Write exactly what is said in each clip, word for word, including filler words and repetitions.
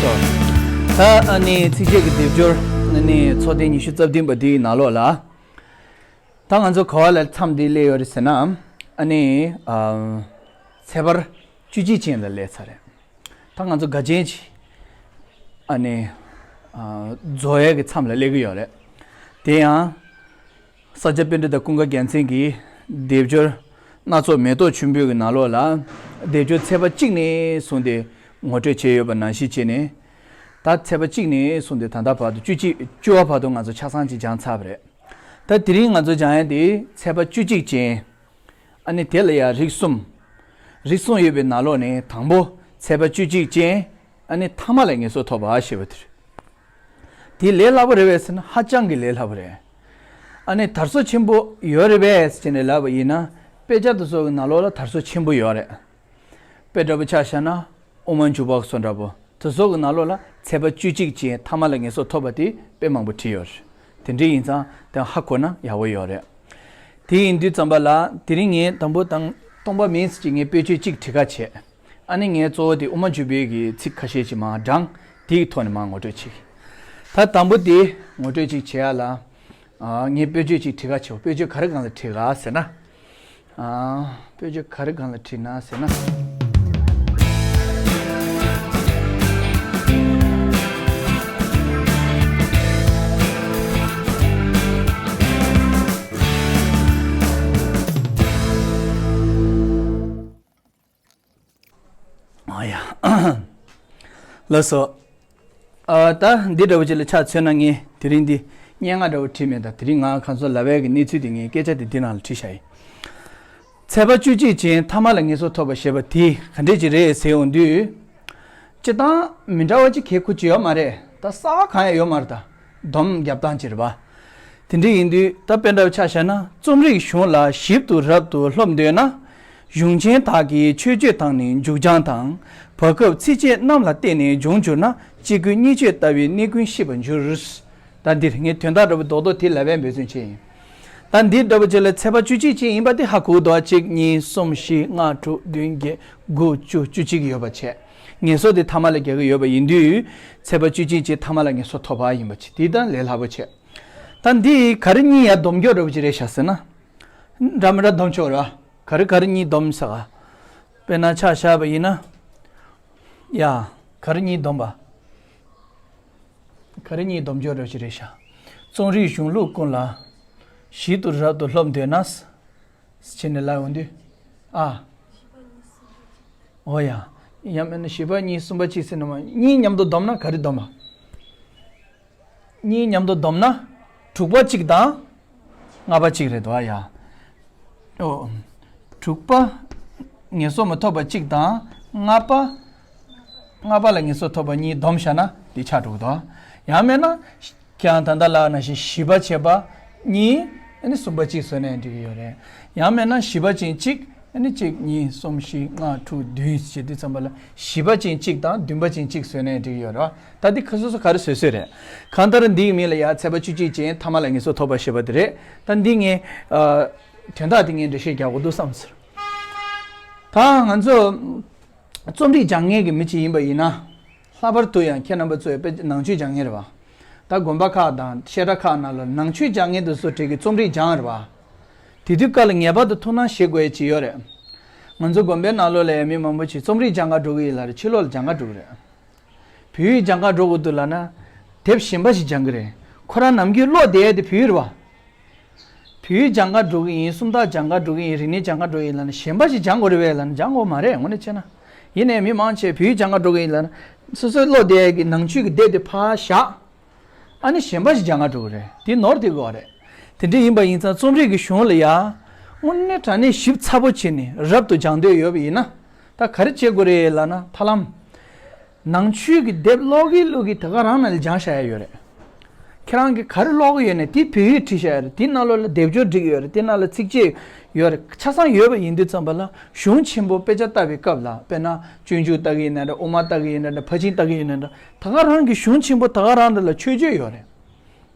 ད་ཨ་ནི་ཚིགས་བཅད་ཀྱི་སྡེབ་སྦྱོར་ཨ་ནི་ཚོགས་ཐེངས་ཉི་ཤུ་རྩ་བདུན་པ་འདིའི་ནང་ལོགས་ལ། ད་ང་ཚོ་ག་བ་ལ་མཚམས་འདི་སླེབས་ཡོད་རེད་ཟེར་ན། ཨ་ནི་ཨ་ཚེག་བར་བཅུ་གཅིག་ཅན་ལ་སླེབས་ཚར་རེད། ད་ང་ཚོ་དགའ་ཆེན་གྱི་ཨ་ནི་ཨ་རྫོགས་ཡས་ཀྱི་མཚམས་ལ་སླེབས་ཀྱི་ཡོད་རེད། དེ་ཡང་། ས་སྐྱ་པཎྜི་ཏ་ཀུན་དགའ་རྒྱལ་མཚན་གྱིས་སྡེབ་སྦྱོར་སྣ་ཚོགས་མེ་ཏོག་ཆུན་པོའི་གི་ནང་ལོགས་ལ། སྡེབ་སྦྱོར་ཚེག་བར་གཅིག་ནས་བཟུང་སྟེ་ངོ་སྤྲོད་བྱས་ཡོད་པ་ནང་བཞིན་བྱས་ནས། ད་ཚེག་བར་གཅིག་ནས་བཟུང་སྟེ་ད་ལྟ་བར་དུ་བཅུ་གཅིག་བཅུ་བ་བར་དུ་ང་ཚོ་ཆ་ཚང་གཅིག་སྦྱངས་ཚར་བ་རེད། ད་དེ་རིང་ང་ཚོ་སྦྱང་ཡས་དེ་ཚེག་བར་བཅུ་གཅིག་ཅན། ཨ་ནི་དེ་ལ་ཡང་རིགས་གསུམ། རིགས་གསུམ་ཡོད་པའི་ནང་ལོགས་ནས་དང་པོ་ཚེག་བར་བཅུ་གཅིག་ཅན། ཨ་ནི་ཐ་མ་ལ་ངེས་སོ་ཐོབ་པ་ཞེས་པ་དེ་རེད། དེ་ལས་སླ་པོ་རེད་པས་ཟེར་ན་ཧ་ཅང་གི་ལས་སླ་པོ་རེད། ཨ་ནི་དར་སོ་ཆེན་པོ་ཡོད་རེད་པས་ཟེར་ནས་ལབ་པ་ཡིན་ན། དཔེ་ཆ་དེ་ཚོ་གི་ནང་ལོགས་ལ་དར་སོ་ཆེན་པོ་ཡོད་རེད། དཔེ་འདྲ་པོ་ཆ་བཞག་ན་དབུ་མ་འཇུག་པ་སོགས་འདྲ་པོ་དེ་ཚོ་གི་ནང་ལོགས་ལ་ཚེག་བར་བཅུ་གཅིག་ཅན་ཐ་མ་ལ་ངེས་སོ་ཐོབ་པ་དེ་དཔེ་མང་པོ་བྲིས་ཡོད་རེད། དེ་འདྲ་ཡིན་ཙང་དེ་ཧ་གོ་ན་ཡག་པོ་ཡོད་རེད། དེ་ཡིན་དུས་ཙམ་པ་ལ་དེ་རིང་ངས་དང་པོ་དང་སྟོང་པ་མིན་ཅིག་ངས་དཔེ་བརྗོད་ཅིག་བྲིས་ཁ་བྱས། ཨ་ནི་ངས་གཙོ་བོ་དེ་དབུ་མ་འཇུག་པའི་གི་ཚིག་ཁ་ཤས་ཅིག་མར་བགྲངས། དེའི་ཐོག་ནས་མར་ངོ་སྤྲོད་ཅིག་ད་དང་པོ་དེ་ངོ་སྤྲོད་ཅིག་བྱེད་ཡ་ལ། ཨ། ངས་དཔེ་བརྗོད་ཅིག་བྲིས་ཁ་བྱེད། དཔེ་བརྗོད་ག་རེ་སྒང་ལ་བྲིས་ག་ཟེར་ན། ཨ། དཔེ་བརྗོད་ག་རེ་སྒང་ལ་བྲིས་ན་ཟེར་ན། ཨ་ཡ། ལགས་སོ། ཨ། ད་འདི་འདྲ་བོ་ཅིག་ལ་ཆ་མཚོན་ན་ངས་དེ་རིང་འདི་སྙན་ངག་འདྲ་བོ་བྲིས་མེད། ད་དེ་རིང་ང་གང་ཚོ་ལབ་པའི་གི་གནས་ཚུལ་དེ་ངས་སྐད་ཆ་དེ་འདི་ནང་ལ་བྲིས་བཞག་ཡིན། ཚེག་བར་བཅུ་གཅིག་ཅན་ཐ་མ་ལ་ངེས་སོ་ཐོབ་པ་ཞེས་པ་དེ་ག་འདྲས་ཅིག་རེད་ཟེར་ཡོང་དུས། སྤྱིར་བཏང་མི་འདྲ་བ་ཅིག་གས་ཁུ་ཅི་ཡོད་མ་རེད། ད་གསར་པ་གང་ཡང་ཡོད་མ་རེད། ད་སྡོམ་རྒྱབ་སྟངས་ཅིག་རེད་པ། དེ་འདྲ་ཡིན་དུས་ད་དཔེ་འདྲ་བ་ཆ་བཞག་ན་རྩོམ་རིག་གཞུང་ལ་ཞིབ་ཏུ་རབ་ཏུ་སློབ་འདོད་ན། གཞུང་ཆེན་དག་གི་མཆོད་བརྗོད་དང་ནི་མཇུག་བྱང་དང་། བར་སྐབས་ཚིགས་བཅད་རྣམས་ལ་བརྟེན་ནས་འབྱུང་གྱུར་ན། གཅིག་ཀུན་གཉིས་ཆོས་ལྟ་བུའི་གནས་ཀུན་ཤེས་པར་འགྱུར། ད་འདིར་ངས་དོན་དག་འདྲ་པོ་རྡོག་རྡོག་དེ་ལབ་པའི་འབད་བརྩོན་བྱས་ཡིན། ད་འདི་འདྲ་པོ་ཅིག་ལ་ཚེག་བར་བཅུ་གཅིག་ཅན་ཡིན་པ་དེ་ཧ་གོ་འདུག་གཅིག་གཉིས་གསུམ་བཞི་ལྔ་དྲུག་བདུན་བརྒྱད་དགུ་བཅུ་བཅུ་གཅིག་ཡོད་པ་བྱས། ངེས་སོ་དེ་ཐ་མ་ལ་རྒྱག་གི་ཡོད་པ་ཡིན་དུས། ཚེག་བར་བཅུ་གཅིག་ཅན་ཐ་མ་ལ་ངེས་སོ་ཐོབ་པ་ཡིན་པ་བྱས། དེ་ད་ལས་སླ་པོ་བྱས། ད་འདི་ག་རེ་གཉིས་ཡ་སྡོམ་རྒྱག་འདྲ་པོ་ཅིག་རེད་ཤག་ཟེར་ན། འདྲ་མི་འདྲ་སྡོམ་ཆོག་ར། ག་རེ་ག་རེ་གཉིས་སྡོམ་ཟེར་ག་དཔེར་ན་ཆ་བཞག་པ་ཡིན་ན། ཡ། ག་རེ་གཉིས་སྡོམ་པ། ག་རེ་གཉིས་སྡོམ་སྦྱོར་རོ་ཞིག་རེད་ཤག་རྩོམ་རིག་གཞུང་ལུགས་ཀུན་ལ་ཞིབ་ཏུ་རབ་ཏུ་སློབ་འདོད་ན། ཕྱི་ནས་ལ་འོང་དུས། ཨ། འོ་ཡ། ཡང་མིན་ན་བཞི་པ་གཉིས་གསུམ་པ་གཅིག་ཟེར་ན་མ་གཉིས་མཉམ་དུ་བསྡོམས་ན་ག་རེ་བསྡོམས་པ། གཉིས་མཉམ་དུ་བསྡོམས་ན། དྲུག་པ་གཅིག་དང་། ལྔ་པ་གཅིག་རེད་དོ་ཡ། ཨོ། དྲུག་པ། ངེས་སོ་མི་ཐོབ་པ་གཅིག་དང་། ལྔ་པ། ལྔ་པ་ལ་ངེས་སོ་ཐོབ་པ་གཉིས་བསྡོམས་བཞག་ན་འདི་ཆགས་འགྲོ་གི་འདུག་ཡང་མེད་ན། ཁྱེད་རང་ད་ལྟ་ལབ་ནང་བཞིན་བཞི་པ་བྱས་པ་གཉིས། ཨ་ནི་གསུམ་པ་གཅིག་བཟོས་ནའི་འགྲིག་གི་ཡོད་རེད། ཡང་མེད་ན་བཞི་པ་ཅན་གཅིག་ཨ་ནི་གཅིག་གཉིས་གསུམ་བཞི་ལྔ་དྲུག་བདུན་ཞེས་དུས་ཙམ་པ་ལ་བཞི་པ་ཅན་གཅིག་དང་བདུན་པ་ཅན་གཅིག་བཟོས་ནའི་འགྲིག་གི་ཡོད་རེད་བ། ད་འདི་ཁ་སོ་སོ་ག་རེ་བཟོས་བཟོས་རེད། གང་ལྟར་འདིའི་མིང་ལ་ཡ་ཚེག་བར་བཅུ་གཅིག་ཅན་ཐ་མ་ལ་ངེས་སོ་ཐོབ་པ་ཞེས་པ་དེ་རེད། ད་འདི་ངས་ཨ། དོན་དག་འདི་ངས་འགྲེལ་བཤད་རྒྱག་དགོས་འདུག་བསམ་ཟེར། ད་ང་ཚོ་རྩོམ་རིག་སྦྱང་མཁན་གྱི་མི་ཅིག་ཡིན་པ་ཡིན་ན། ལྷག་པར་དུ་ཡང་ཁྱེད་རྣམ་པ་ཚོས་དཔེ་ནང་ཆོས་སྦྱང་མཁན་རེད་བ། ད་དགོན་པ་ཁག་དང་བཤད་གྲྭ་ཁག་ནང་ལ་ནང་ཆོས་སྦྱང་མཁན་དེ་ཚོ་གྲས་ཀྱི་རྩོམ་རིག་སྦྱང་རེད་བ། དེ་དུས་སྐབས་ལ་ངེས་པར་དུ་ཐུགས་སྣང་བྱེད་དགོས་ཡ་ཅིག་ཡོད་རེད། ང་ཚོ་དགོན་པའི་ནང་ལོགས་ལ་ཡ་མི་མང་པོ་ཅིག་རྩོམ་རིག་སྦྱང་ག་འགྲོ་གི་ཡིན་ལབ་རེད། ཕྱི་ལོགས་ལ་སྦྱང་ག་འགྲོ་གི་རེད། བོད་ཡིག་སྦྱང་ག་འགྲོ་དགོས་འདུག་ལབ་ན། དེབ་གཞན་པ་ཞིག་སྦྱང་གི་རེད། ཁོ་རང་ནམ་རྒྱུན་ཀློག་བསྡད་ཡ་དེ་བོད་ཡིག་རེད་བ། བོད་ཡིག་སྦྱང་ག་འགྲོ་གི་ཡིན། སུམ་རྟགས་སྦྱང་ག་འགྲོ་གི་ཡིན། རིག་གནས་སྦྱང་ག་འགྲོ་གི་ཡིན་ལབ་ན་གཞན་པ་ཞིག་སྦྱང་དགོས་རེད་པས་ལབ་ན་སྦྱང་དགོས་མ་རེད། དངོས་གནས་བྱས་ན། ཡིན་ནའི་མི་མང་ཆེ་བོད་ཡིག་སྦྱང་ག་འགྲོ་གི་ཡིན་ལབ་ན། སོ་སོའི་ཀློག་བསྡད་ཡ་གི་ནང་ཆོས་ཀྱི་དེབ་དེ་ཕར་བཞག་ཨ་ནི་གཞན་པ་ཞིག་སྦྱང་ག་འགྲོ་གི་རེད། དེ་ནོར་བསྡད་ཀྱི་ཡོད་རེད། དེ་འདྲ་ཡིན་པ་ཡིན་ཙང་རྩོམ་རིག་གི་གཞུང་ལ་ཡ། དངོས་གནས་དྲང་གནས་ཞིབ་ཚགས་པོ་བྱས་ནས་རབ་ཏུ་སྦྱང་འདོད་ཡོད་པ་ཡིན་ན། ད་ག་རེ་བྱེད་དགོས་རེད་ལབ་ན་ཐར་ལམ། ནང་ཆོས་ཀྱི་དེབ་ཀློག་གི་ཀློག་གི་ད་ག་རང་ནང་ལ་སྦྱངས་བཞག་ཡ་ཡོད་རེད། ཁྱེད་རང་གིས་ག་རེ་ཀློག་གི་ཡོད་ནའི་དེ་བོད་ཡིག་བྲིས་བཞག་ཡ་རེད། དེ་ནང་ལོགས་ལ་སྡེབ་སྦྱོར་བསྒྲིགས་ཡོད་རེད། དེ་ནང་ལ་ཚིགས་བཅད་ཡོད་རེད། ཆ་ཚང་ཡོད་པ་ཡིན་དུས་ཙམ་པ་ལ་གཞུང་ཆེན་པོ་དཔེ་ཆ་ལྟ་བའི་སྐབས་ལ་དཔེར་ན་སྤྱོད་འཇུག་ལྟ་གི་ཡིན་ན་འདྲ། དབུ་མ་ལྟ་གི་ཡིན་ན་འདྲ། ཕར་ཕྱིན་ལྟ་གི་ཡིན་ན་འདྲ། ད་ག་རང་གི་གཞུང་ཆེན་པོ་ད་ག་རང་འདྲ་ལ་མཆོད་བརྗོད་ཡོད་རེད།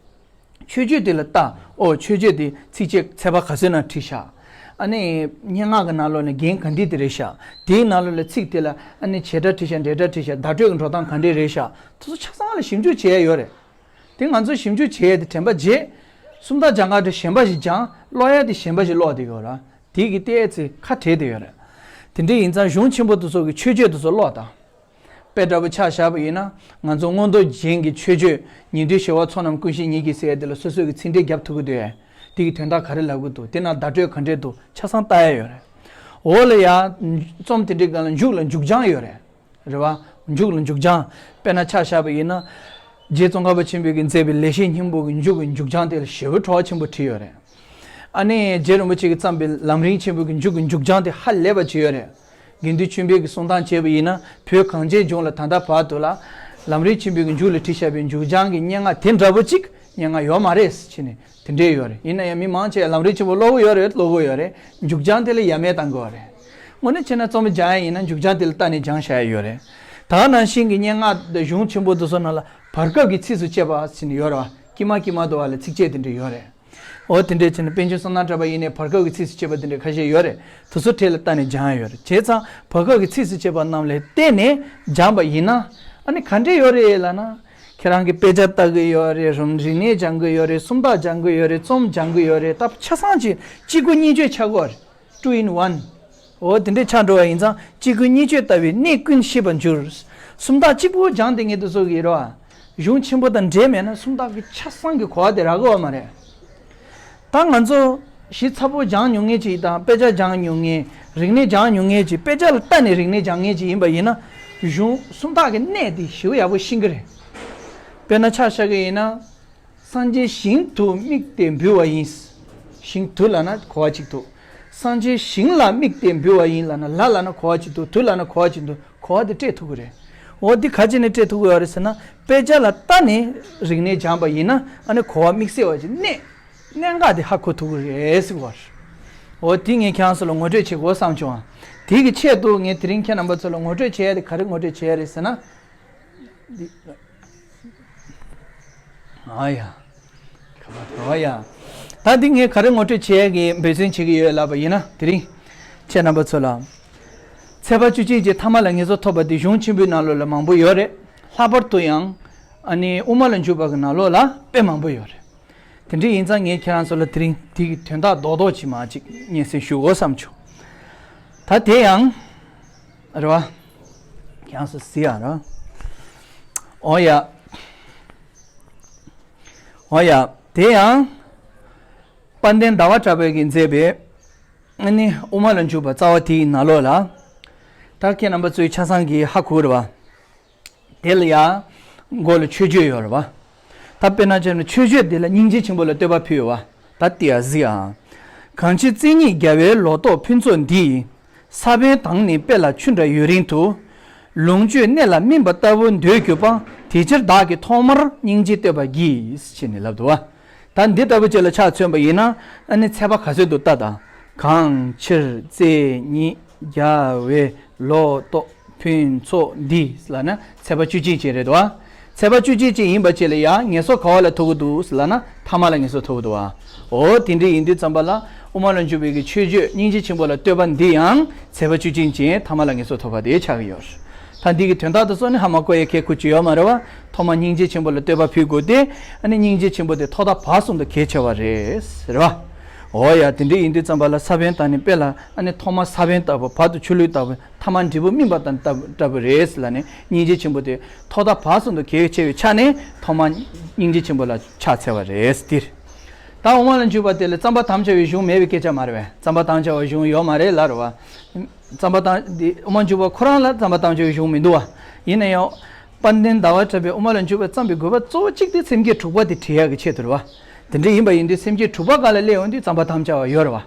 མཆོད་བརྗོད་དེ་ལ་ལྟ། ཨོ་མཆོད་བརྗོད་དེ་ཚིགས་བཅད་ཚེག་བར་ག་ཚོད་ནང་བྲིས་བཞག་ཨ་ནི་སྙན་ངག་གི་ནང་ལོགས་ནས་རྒྱན་ག་འདྲ་དེ་རེད་ཤག་དེའི་ནང་ལོགས་ལ་ཚིག་དེ་ལ་ཨ་ནི་བྱེད་སྒྲ་བྲིས་ཤག་འབྲེལ་སྒྲ་བྲིས་ཤག་བརྡ་སྤྲོད་ཀྱི་འགྲོ་སྟངས་ག་འདྲ་རེད་ཤག་དེ་ཚོ་ཆ་ཚང་ལ་ཞིབ་འཇུག་བྱེད་ཡ་ཡོད་རེད། དེ་ང་ཚོ་ཞིབ་འཇུག་བྱེད་ཡ་དེ་དྲན་པ་བརྗེད། སུམ་རྟགས་སྦྱང་ག་དེ་གཞན་པ་ཞིག་སྦྱང་། ཀློག་ཡ་དེ་གཞན་པ་ཞིག་ཀློག་བསྡད་ཡོད་ར། དེ་གི་ལྟས་ཚེ་ཁ་བྲལ་བསྡད་ཡོད་རེད། དེ་འདྲ་ཡིན་ཙང་གཞུང་ཆེན་པོ་དེ་ཚོ་གི་མཆོད་བརྗོད་དེ་ཚོ་ཀློག་དང་། དཔེ་འདྲ་པོ་ཆ་བཞག་པ་ཡིན་ན། ང་ཚོ་མངོན་རྟོགས་རྒྱན་གྱི་མཆོད་བརྗོད། ཉན་ཐོས་ཞི་བ་ཚོགས་རྣམས་ཀུན་ཤེས་ཉིད་ཀྱིས་ཟེར་ཡ་དེ་ལ་སོ་སོའི་གི་ཚིག་འགྲེལ་རྒྱབ་ཐུབ་ཀྱི་འདུག་ཨེ། དེ་གི་དོན་དག་ག་རེ་ལབ་ཀྱི་འདུག་དེ་ན་བརྡ་སྤྲོད་ག་འདྲས་འདུག་ཆ་ཚང་ལྟ་ཡ་ཡོད་རེད། འོག་ལ་ཡ། རྩོམ་དེ་འདྲའི་སྒང་ལ་མཇུག་ལ་མཇུག་བྱང་ཡོད་རེད། རེད་བ། མཇུག་ལ་མཇུག་བྱང་། དཔེར་ན་ཆ་བཞག་པ་ཡིན་ན། རྗེ་ཙོང་ཁ་པ་ཆེན་པོས་ཀྱིས་མཛད་པའི་ལེགས་བཤད་སྙིང་པོ་གི་མཇུག་གི་མཇུག་བྱང་དེ་ལ་ཞེ་པོ་བྲོ་བ་ཆེན་པོ་བྲིས་ཡོད་རེད། ཨ་ནི་རྗེ་རིན་པོ་ཆེ་གིས་བརྩམས་པའི་ལམ་རིམ་ཆེན་པོ་གི་མཇུག་གི་མཇུག་བྱང་དེ་ཧ་ལས་པ་བྱས་ཡོད་རེད། དགེ་འདུན་ཆོས་འཕེལ་གྱིས་གསུང་སྟངས་བྱས་པ་ཡིན་ན། བོད་གངས་ཅན་ལྗོངས་ལ་ད་ལྟ་བར་དུ་ལ། ལམ་རིམ་ཆེན་པོའི་གི་མཇུག་ལ་བྲིས་བཞག་པའི་མཇུག་བྱང་གི་སྙན་ངག་དེ་འདྲ་པོ་གཅིག་སྙན་ངག་ཡོད་མ་རེད་ཟེར་ནས་དེ་འདྲས་ཡོད་རེད། ཡིན་ན་ཡང་མི་མང་ཆེ་ལམ་རིམ་ཆེན་པོ་ཀློག་གི་ཡོད་རེད། ཀློག་གི་ཡོད་རེད། མཇུག་བྱང་དེ་ལ་ཡ་མེད་བཏང་གི་ཡོད་རེད། དངོས་གནས་བྱས་ན་རྩོམ་པ་སྦྱང་ཡ་ཡིན་ན་མཇུག་བྱང་དེ་ལ་ལྟ་ནས་སྦྱང་བཞག་ཡ་ཡོད་རེད། ད་ག་ནང་བཞིན་གྱི་སྙན་ངག་དང་གཞུང་ཆེན་པོ་དེ་ཚོ་ནང་ལ་བར་སྐབས་ཀྱི་ཚིགས་སུ་བཅད་པ་ཟེར་ནས་ཡོད་རེད་བ། དཀྱིལ་མ་དཀྱིལ་མ་དུ་བ་ལ་ཚིགས་བཅད་དེ་འདྲ་ཡོད་རེད། འོ་དེ་འདྲས་བྱས་ན་པཎ་ཆེན་བསོད་ནམས་གྲགས་པ་ཡིན་ནའི་བར་སྐབས་ཀྱི་ཚིགས་སུ་བཅད་པ་དེ་འདྲ་ཁ་ཤས་ཡོད་རེད། དེ་ཚོ་འཕྲལ་ལ་ལྟ་ནས་སྦྱང་ཡ་ཡོད་རེད། བྱས་ཙང་བར་སྐབས་ཀྱི་ཚིགས་སུ་བཅད་པ་རྣམས་ལ་བརྟེན་ནས་སྦྱངས་པ་ཡིན་ན། ཨ་ནི་ག་འདྲས་ཡོད་རེད་ལབ་ན། ཁྱེད་རང་གིས་དཔེ་ཆ་ལྟ་གི་ཡོད་རེད། རིག་གནས་སྦྱང་གི་ཡོད་རེད། སུམ་རྟགས་སྦྱང་གི་ཡོད་རེད། རྩོམ་སྦྱང་གི་ཡོད་རེད། ད་ཆ་ཚང་ཅིག་གཅིག་པུ་གཉིས་ཆོད་ཆགས་ཀྱི་ཡོད་རེད། Two in one། འོ་དེ་འདྲས་ཆགས་འགྲོ་བ་ཡིན་ཙང་གཅིག་པུ་གཉིས་ཆོད་ལྟ་བུའི་གནད་ཀུན་ཤེས་པར་འགྱུར། སུམ་རྟགས་གཅིག་པུ་སྦྱངས་བསྡད་མཁན་དེ་ཚོ་གི་རེད་བ། གཞུང་ཆེན་པོ་དང་འབྲེལ་མེད་ན་སུམ་རྟགས་ཀྱི་ཆ་ཚང་གི་གོ་བ་དེ་རག་གི་ཡོད་མ་རེད། ད་ང་ཚོ་ཞིབ་ཚགས་པོ་སྦྱངས་མྱོང་མཁན་ཅིག་དང་དཔེ་ཆ་སྦྱངས་མྱོང་མཁན། རིག་གནས་སྦྱངས་མྱོང་མཁན་ཅིག་དཔེ་ཆ་ལ་ལྟ་ནས་རིག་གནས་སྦྱངས་མཁན་ཅིག་ཡིན་པ་ཡིན་ན། གཞུང་སུམ་རྟགས་ཀྱི་གནད་དེ་ཞེ་པོ་ཡག་པོ་ཤེས་ཀྱི་རེད། དཔེར་ན་ཆ་བཞག་གི་ཡིན་ན། སངས་རྒྱས་ཞིང་དུ་དམིགས་ཏེ་འབུལ་བ་ཡིན། ཞིང་དུ་ལབ་ན་གོ་བ་གཅིག་འདུག་སངས་རྒྱས་ཞིང་ལ་དམིགས་ཏེ་འབུལ་བ་ཡིན་ལབ་ན། ལ་ལབ་ན་གོ་བ་གཅིག་འདུག་དུ་ལབ་ན་གོ་བ་གཅིག་འདུག་གོ་བ་དེ་སྤྲད་ཐུབ་ཀྱི་རེད། འོ་འདི་ག་ཅི་ནས་སྤྲད་ཐུབ་ཀྱི་ཡོད་རེད་ཟེར་ན། དཔེ་ཆ་ལ་ལྟ་ནས་རིག་གནས་སྦྱངས་པ་ཡིན་ན། ཨ་ནི་གོ་བ་དམིགས་བསལ་བ་ཅིག་གནད་གནད་འགག་དེ་ཧ་གོ་ཐུབ་ཀྱི་རེད་ཟེར་གྱི་ཡོད་རེད། འོ་དེ་ངས་ཁྱེད་རང་ཚོ་ལ་ངོ་སྤྲོད་བྱེད་དགོས་བསམ་བྱུང་ཨ། དེ་གི་ཆེད་དུ་ངས་དེ་རིང་ཁྱེད་རྣམ་པ་ཚོ་ལ་ངོ་སྤྲོད་བྱེད་ཡ་དེ་ག་རེ་ངོ་སྤྲོད་བྱེད་ཡ་རེད་ཟེར་ན། འདི། ཨ་ཡ། ཨ་ཡ། ད་འདི་ངས་ག་རེ་ངོ་སྤྲོད་བྱེད་ཀྱི་འབད་བརྩོན་བྱེད་ཀྱི་ཡོད་ལབ་པ་ཡིན་ན། དེ་རིང་ཁྱེད་རྣམ་པ་ཚོ་ལ། ཚེས་པ་བཅུ་གཅིག་གི་ཐ་མ་ལ་ངེས་སོ་ཐོབ་པ་འདི་གཞུང་ཆེན་པོའི་ནང་ལོགས་ལ་མང་པོ་ཡོད་རེད། ལྷག་པར་དུ་ཡང་། ཨ་ནི་དབུ་མ་ལ་འཇུག་པ་གི་ནང་ལོགས་ལ་དཔེ་མང་པོ་ཡོད་རེད། དེ་འདྲ་ཡིན་ཙང་ངས་ཁྱེད་རང་ཚོ་ལ་དེ་རིང་དེ་གི་དོན་དག་རྡོག་རྡོག་ཅིག་མ་ཅིག་སྙན་སེང་ཞུ་དགོས་བསམ་བྱུང་། ད་དེ་ཡང་། རེད་བ། ཁྱེད་རང་ཚོ་གཟིགས་ཨ་ར། འོ་ཡ། འོ་ཡ། དེ་ཡང་། དཔལ་ལྡན་ཟླ་བ་གྲགས་པས་ཀྱིས་མཛད་པའི། ཨ་ནི་དབུ་མ་ལ་འཇུག་པ་རྩ་བ་དེའི་ནང་ལོགས་ལ། ད་ཁྱེད་རྣམ་པ་ཚོས་ཆ་ཚང་གིས་ཧ་གོ་རེད་བ། དེ་ལ་ཡང་མགོ་ལ་མཆོད་བརྗོད་ཡོད་རེད་བ། ད་དཔེར་ན་བྱས་ན་མཆོད་བརྗོད་འདི་ལ་སྙིང་རྗེ་ཆེན་པོ་ལ་བསྟོད་པ་ཕུལ་ཡོད་བ། ད་དེ་ཡང་གཟིགས་ཨ། གང་ཕྱིར་བརྩེ་ཉིད་རྒྱལ་བའི་ལོ་ཏོག་ཕུན་ཚོགས་འདི། ས་བོན་དང་ནི་དཔེ་ལ་ཆུ་འདྲ་ཡུན་རིང་དུ། ལོངས་སྤྱོད་གནས་ལ་སྨིན་པ་ལྟ་བུ་འདོད་གྱུར་པ། དེ་ཕྱིར་བདག་གིས་ཐོག་མར་སྙིང་རྗེ་བསྟོད་པར་བགྱི། ཞེས་ནས་ལབ་འདུག་བ། ད་འདི་ལྟ་བུ་ཅིག་ལ་ཆ་མཚོན་པ་ཡིན་ན། ཨ་ནི་ཚེས་པ་ག་ཚོད་འདུག་ལྟ་དང་། གང་ཕྱིར་བརྩེ་ཉིད་རྒྱལ་བའི་ལོ་ཏོག་ཕུན་ཚོགས་འདི་ལབ་ན་ཚེས་པ་བཅུ་གཅིག་ཅིག་རེད་དོ། ཚེས་པ་བཅུ་གཅིག་ཅིག་ཡིན་པ་ཅིག་ལ་ཡང་ངེས་སོ་ག་བ་ལ་ཐུག་གི་འདུག་ལབ་ན་ཐ་མ་ལ་ངེས་སོ་ཐུག་གི་འདུག་བ། འོ་དེ་འདྲ་ཡིན་དུས་ཙམ་པ་ལ་དབུ་མ་ལ་འཇུག་པའི་གི་མཆོད་བརྗོད་སྙིང་རྗེ་ཆེན་པོ་ལ་བསྟོད་པ་འདི་ཡང་ཚེས་པ་བཅུ་གཅིག་ཅིག་ཐ་མ་ལ་ངེས་སོ་ཐུག་པ་དེ་ཆགས་ཀྱི་ཡོད། ད་འདི་གི་དོན་དག་དེ་ཚོ་ནི་ཧ་མ་གོ་ཡ་ཁེ་ཁུ་ཅི་ཡོད་མ་རེད་བ། ཐོག་མ་སྙིང་རྗེ་ཆེན་པོ་ལ་བསྟོད་པ་ཕུལ་དགོས་ཏེ། ཨ་ནི་སྙིང་རྗེ་ཆེན་པོ་དེ་ཐོག་མཐའ་བར་གསུམ་དུ་གལ་ཆེ་བ་རེད་ཟེར་བ། འོ་ཡ་དེ་འདྲ་ཡིན་དུས་ཙམ་པ་ལ་ས་བོན་དང་ནི་དཔེ་ལ། ཨ་ནི་ཐོག་མ་ས་བོན་ལྟ་བུ། བར་དུ་ཆུ་ལུད་ལྟ་བུ། ཐ་མ་འབྲས་བུ་སྨིན་པ་དང་ལྟ་བུ་ལྟ་བུ་རེད་ཟེར་ལབ་ནས་སྙིང་རྗེ་ཆེན་པོ་དེ་ཐོག་མཐའ་བར་གསུམ་དུ་གལ་ཆེ་བའི་ཆ་ནས་ཐོག་མ་སྙིང་རྗེ་ཆེན་པོ་ལ་ཕྱག་འཚལ་བ་རེད་ཟེར། ད་དབུ་མ་ལ་འཇུག་པ་དེ་ལ་རྩོམ་པ་དམ་བཅའ་བའི་གཞུང་མེད་པའི་སྐད་ཆ་མ་རེད་བས། རྩོམ་པ་དམ་བཅའ་བའི་གཞུང་ཡོད་མ་རེད་ལབ་རེད་བ། རྩོམ་པ་དང་འདི་དབུ་མ་འཇུག་པ་ཁོ་རང་ལ་རྩོམ་པ་དམ་བཅའ་བའི་གཞུང་མི་འདུག་བ། ཡིན་ན་ཡང་། དཔལ་ལྡན་ཟླ་བ་གྲགས་པས་དབུ་མ་ལ་འཇུག་པ་བརྩམས་པའི་དགོས་པ་གཙོ་བོ་གཅིག་དེ་སེམས་བསྐྱེད་དྲུག་པ་དེ་བྲི་ཡག་གི་ཆེད་དུ་རེད་བ། དེ་འདྲ་ཡིན་པ་ཡིན་དུས་སེམས་བསྐྱེད་དྲུག་པ་སྒང་ལ་སླེབས་ཡོང་དུས་རྩོམ་པ་དམ་བཅའ་བ་ཡོད་རེད་བ།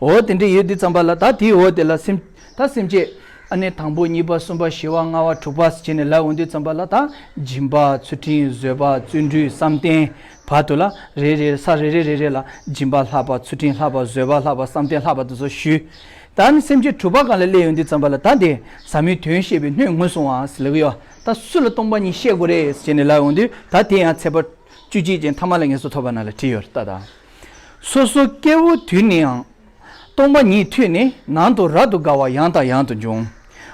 འོ་དེ་འདྲ་ཡོད་དུས་ཙམ་པ་ལ་ད་དེའི་འོག་དེ་ལ་སེམས་ད་སེམས་བསྐྱེད། ཨ་ནི་དང་པོ་གཉིས་པ་གསུམ་པ་བཞི་པ་ལྔ་པ་དྲུག་པ་ཟེར་བྱས་ནས་ལབ་ཡོང་དུས་ཙམ་པ་ལ་ད་སྦྱིན་པ་ཚུལ་ཁྲིམས་བཟོད་པ་བརྩོན་འགྲུས་བསམ་གཏན་བར་དུ་ལ་རེ་རེ་ས་རེ་རེ་རེ་རེ་ལ་སྦྱིན་པ་ལྷག་པ་ཚུལ་ཁྲིམས་ལྷག་པ་བཟོད་པ་ལྷག་པ་བསམ་གཏན་ལྷག་པ་དེ་ཚོ་ཞུས། ད་ནི་སེམས་བསྐྱེད་དྲུག་པ་སྒང་ལ་སླེབས་ཡོང་དུས་ཙམ་པ་ལ་ད་དེ་ཟབ་མོའི་དོན་བཤད་པའི་སྣོད་ངོས་བཟུང་བ་ཟེར་ལབ་ཀྱི་ཡོད། ད་སུ་ལ་སྟོང་པ་ཉིད་བཤད་དགོས་རེད་ཟེར་ནས་ལབ་ཡོང་དུས་ད་དེ་ཡང་ཚེས་པ་བཅུ་གཅིག་ཅན་ཐ་མ་ལ་ངེས་སོ་ཐོབ་པ་ནང་ལ་བྲིས་ཡོད་རེད་ད། ད་སོ་སོ་སྐྱེ་བོ་དུས་ནས་ཡང་། སྟོང་པ་ཉིད་ཐོས་ནས་ནང་དུ་རབ་ཏུ་དགའ་བ་ཡང་དང་ཡང་དུ་འབྱུང་།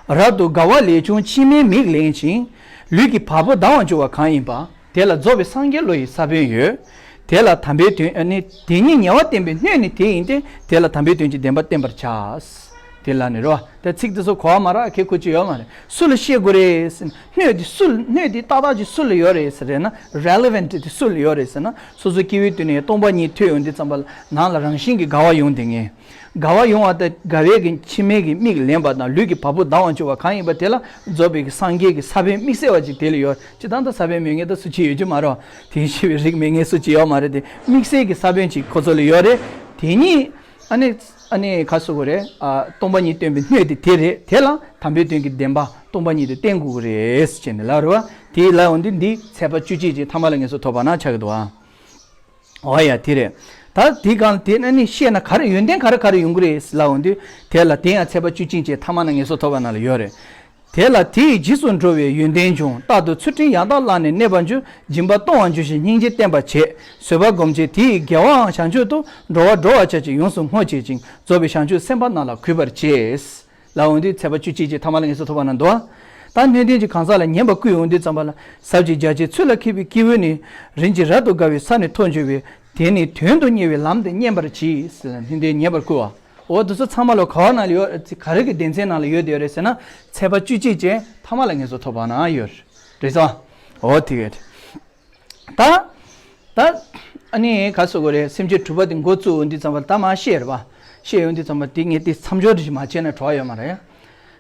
རབ་ཏུ་དགའ་བ་ལས་བྱུང་མཆི་མའི་མིག་ལེན་ཅིང་། ལུས་ཀྱི་བ་སྤུ་ལྡང་བར་འགྱུར་བ་གང་ཡིན་པ། དེ་ལ་རྫོགས་པའི་སངས་རྒྱས་བློ་ཡི་ས་བོན་ཡོད། དེ་ལ་དམ་པའི་དོན་ཨ་ནི་དེ་ཉིད་ཉེ་བར་བསྟན་པའི་སྣོད་ནི་དེ་ཡིན་ཏེ། དེ་ལ་དམ་པའི་དོན་གྱི་བདེན་པ་བསྟན་པར་བྱ། དེ་ལ་ནི་རོ། ད་ཚིག་དེ་ཚོ་གོ་བ་མ་རག་གི་ཁུ་ཅི་ཡོད་མ་རེད། སུ་ལ་བཤད་དགོས་རེད་ཟེར་ན། སྣོད་དེ་སུ་ལ་སྣོད་དེ་ཏག་ཏག་ཅིག་སུ་ལ་ཡོད་རེད་ཟེར་ན། relevant དེ་སུ་ལ་ཡོད་རེད་ཟེར་ན། སོ་སོ་སྐྱེ་བོའི་དུས་ནས་སྟོང་པ་ཉིད་ཐོས་ཡོང་དུས་ཙམ་པ་ལ་ནང་ལ་རང་བཞིན་གྱི་དགའ་བ་ཡོང་དེ་ངེས། དགའ་བ་ཡོང་བ་དང་དགའ་བའི་གི་མཆི་མའི་གི་མིག་ལེན་པ་དང་ལུས་ཀྱི་བ་སྤུ་ལྡང་བར་འགྱུར་བ་གང་ཡིན་པ་དེ་ལ་རྫོགས་པའི་གི་སངས་རྒྱས་ཀྱི་ས་བོན་དམིགས་བསལ་བ་ཅིག་དེ་ལ་ཡོད། སྤྱིར་བཏང་ད་ས་བོན་མེད་མཁན་ད་སུ་གཅིག་ཡོད་ཀྱི་མ་རེད། དེ་ཤེས་པའི་རིགས་མེད་མཁན་སུ་གཅིག་ཡོད་མ་རེད་དེ། དམིགས་བསལ་གྱི་ས་བོན་ཅིག་ཁོ་ཚོ་ལ་ཡོད་རེད། དེ་ཉིད་ཨ་ནི་ཨ་ནི་ག་ཟེར་དགོས་རེད། ཨ་སྟོང་པ་ཉིད་སྟོན་པའི་སྣོད་དེ་དེ་རེད། དེ་ལ་དམ་པའི་དོན་གྱི་བདེན་པ་སྟོང་པ་ཉིད་དུ་བསྟན་དགོས་ཀྱི་རེད་ཅེས་ནི་ལབ་རེད་བ། དེ་ལ་འོན་ཏེ་འདི་ཚེས་པ་བཅུ་གཅིག་ཅེས་ཐ་མ་ལ་ངེས་སུ་ཐོབ་པ་ན་ཆགས་ཀྱི་འདུག་བ། འོ་ཡ་དེ་རེད། ད་དེ་གང་དེ་ཨ་ནི་ཤེས་ན་ག་རེ་ཡོན་ཏན་ག་རེ་ག་རེ་ཡོང་གི་རེད་ལབ་འོང་དུས། དེ་ལ་དེ་ཡང་ཚེས་པ་བཅུ་གཅིག་ཅེས་ཐ་མ་ན་ངེས་སུ་ཐོབ་པ་ན་ལ་ཡོད་རེད། དེ་ལ་དེ་ཡི་རྗེས་སུ་འགྲོ་བའི་ཡོན་ཏན་འབྱུང་། རྟག་ཏུ་ཚུལ་ཁྲིམས་ཡང་དག་བླངས་ནས་གནས་པར་འགྱུར། སྦྱིན་པ་གཏོང་བར་འགྱུར་ཞིང་སྙིང་རྗེ་བསྟེན་པར་བྱེད། བཟོད་པ་སྒོམ་བྱེད་དེ་ཡི་དགེ་བའང་བྱང་ཆུབ་ཏུ། འགྲོ་བ་འགྲོ་བར་བྱ་ཕྱིར་ཡོངས་སུ་བསྔོ་བྱེད་ཅིང་། རྫོགས་པའི་བྱང་ཆུབ་སེམས་དཔའ་རྣམས་ལ་གུས་པར་བྱེད། ལ་འོང་དུས་ཚེས་པ་བཅུ་གཅིག་ཅེས་ཐ་མ་ལ་ངེས་སུ་ཐོབ་པ་ན་འདུག་ད་སྣོད་ལྡན་གྱི་གང་ཟག་ལ་ཉན་པར་བསྐུལ་འོང་དུས་ཙམ་པ་ལ། ཟབ་ཅིང་རྒྱ་ཆེའི་ཚུལ་ལ་མཁས་པའི་སྐྱེས་བུ་ནི། རིམ་གྱིས་རབ་ཏུ་དགའ་བའི་ས་ནི་ཐོབ་འགྱུར་བས། དེ་ནི་དོན་དུ་གཉེར་བའི་ལམ་དེ་མཉན་པར་གྱིས། སྣོད་ལྡན་ཉན་པར་བསྐུལ་བ། འོ་དེ་ཚོ་ཚང་མ་ལ་ག་བ་ནང་ལ་ཡོད། ག་རེ་གི་སྡེ་ཚན་ནང་ལ་ཡོད་དེ་ཡོད་རེད་ཟེར་ན། ཚེས་པ་བཅུ་གཅིག་ཅེས་ཐ་མ་ལ་ངེས་སུ་ཐོབ་པ་ན་ཡོད་རེད་སོ། འོ་དེ་གས། ད། ད། ཨ་ནི་ག་ཟེར་དགོས་རེད། སེམས་བསྐྱེད་དྲུག་པ་དེ་འགོ་བཙུགས་འོང་དུས་ཙམ་པ་ལ་ད་མར་བཤད་རེད་བ། བཤད་ཡོང་དུས་ཙམ་པ་དེ་ངས་དེ་མཚམས་སྦྱོར་རེ་ཞིག་མ་བྱས་ན་གྲོགས་ཡོད་མ་རེད།